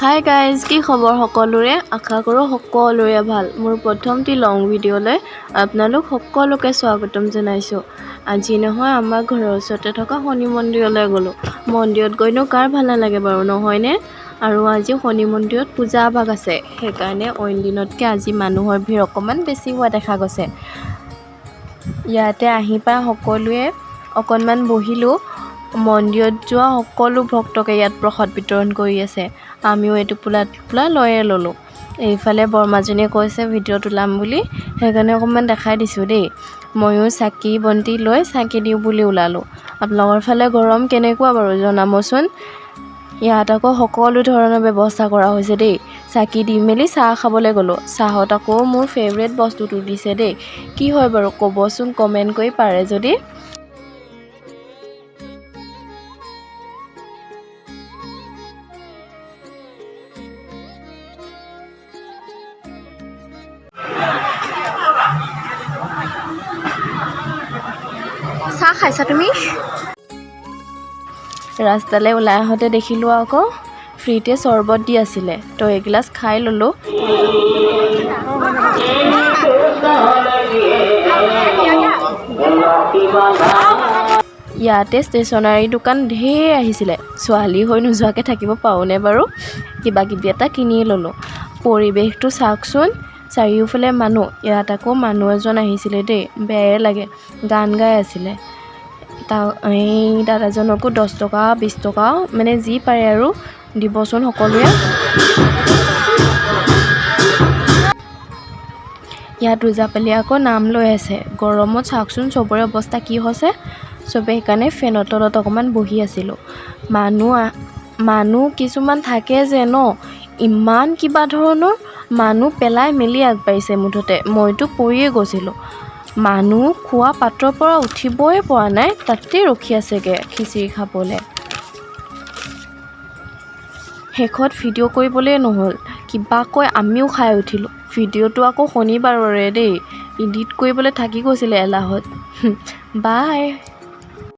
Hi guys, কি খবৰ সকলোৰে? আশা কৰোঁ সকলোৰে ভাল। মোৰ প্ৰথমটি লং ভিডিঅ'লৈ আপোনালোক সকলোকে স্বাগতম জনাইছোঁ। আজি নহয় আমাৰ ঘৰৰ ওচৰতে থকা শনি মন্দিৰলৈ গ'লোঁ। মন্দিৰত গৈনো কাৰ ভাল নালাগে বাৰু, নহয়নে? আৰু আজি শনি মন্দিৰত পূজা এভাগ আছে, সেইকাৰণে অইন দিনতকৈ আজি মানুহৰ ভিৰ অকণমান বেছি হোৱা দেখা গৈছে। ইয়াতে আহি পাই সকলোৱে অকণমান বহিলোঁ। মন্দিৰত যোৱা সকলো ভক্তকে ইয়াত প্ৰসাদ বিতৰণ কৰি আছে। আমিও এটোপোলা টোপোলা লৈয়ে ল'লোঁ। এইফালে বৰমাজনীয়ে কৈছে ভিডিঅ' তোলাম বুলি, সেইকাৰণে অকণমান দেখাই দিছোঁ দেই। ময়ো চাকি বন্তি লৈ চাকি দিওঁ বুলি ওলালোঁ। আপোনালোকৰ ফালে গৰম কেনেকুৱা বাৰু জনাবচোন। ইয়াত আকৌ সকলো ধৰণৰ ব্যৱস্থা কৰা হৈছে দেই। চাকি দি মেলি চাহ খাবলৈ গ'লোঁ। চাহত আকৌ মোৰ ফেভৰেট বস্তুটো দিছে দেই। কি হয় বাৰু ক'বচোন কমেণ্ট কৰি পাৰে যদি। চাহ খাইছা তুমি? ৰাস্তালৈ ওলাই আহোঁতে দেখিলোঁ আকৌ ফ্ৰীতে চৰ্বত দি আছিলে, তো এগিলাচ খাই ল'লোঁ। ইয়াতে ষ্টেচনাৰী দোকান ঢেৰ আহিছিলে। ছোৱালী হৈ নোযোৱাকৈ থাকিব পাৰোঁনে বাৰু? কিবা কিবি এটা কিনি ল'লোঁ। পৰিৱেশটো চাওকচোন, চাৰিওফালে মানুহ। ইয়াত আকৌ মানুহ এজন আহিছিলে দেই, বেয়াই লাগে, গান গাই আছিলে। এই দাদাজনকো 10 টকা 20 টকা মানে যি পাৰে আৰু দিবচোন সকলোৱে। ইয়াত ওজাপালি আকৌ নাম লৈ আছে। গৰমত চাওকচোন চবৰে অৱস্থা কি হৈছে। চবে সেইকাৰণে ফেনৰ তলত অকণমান বহি আছিলোঁ। মানুহ কিছুমান থাকে যে ন, ইমান কিবা ধৰণৰ মানুহ পেলাই মেলি আগবাঢ়িছে মুঠতে। মইতো পৰিয়ে গৈছিলোঁ। মানুহ খোৱা পাত্ৰৰ পৰা উঠিবই পৰা নাই, তাতেই ৰখি আছেগৈ খিচিৰি খাবলৈ। শেষত ভিডিঅ' কৰিবলৈ নহ'ল, কিবাকৈ আমিও খাই উঠিলোঁ। ভিডিঅ'টো আকৌ শনিবাৰৰে দেই, এডিট কৰিবলৈ থাকি গৈছিলে এলাহত। বাই।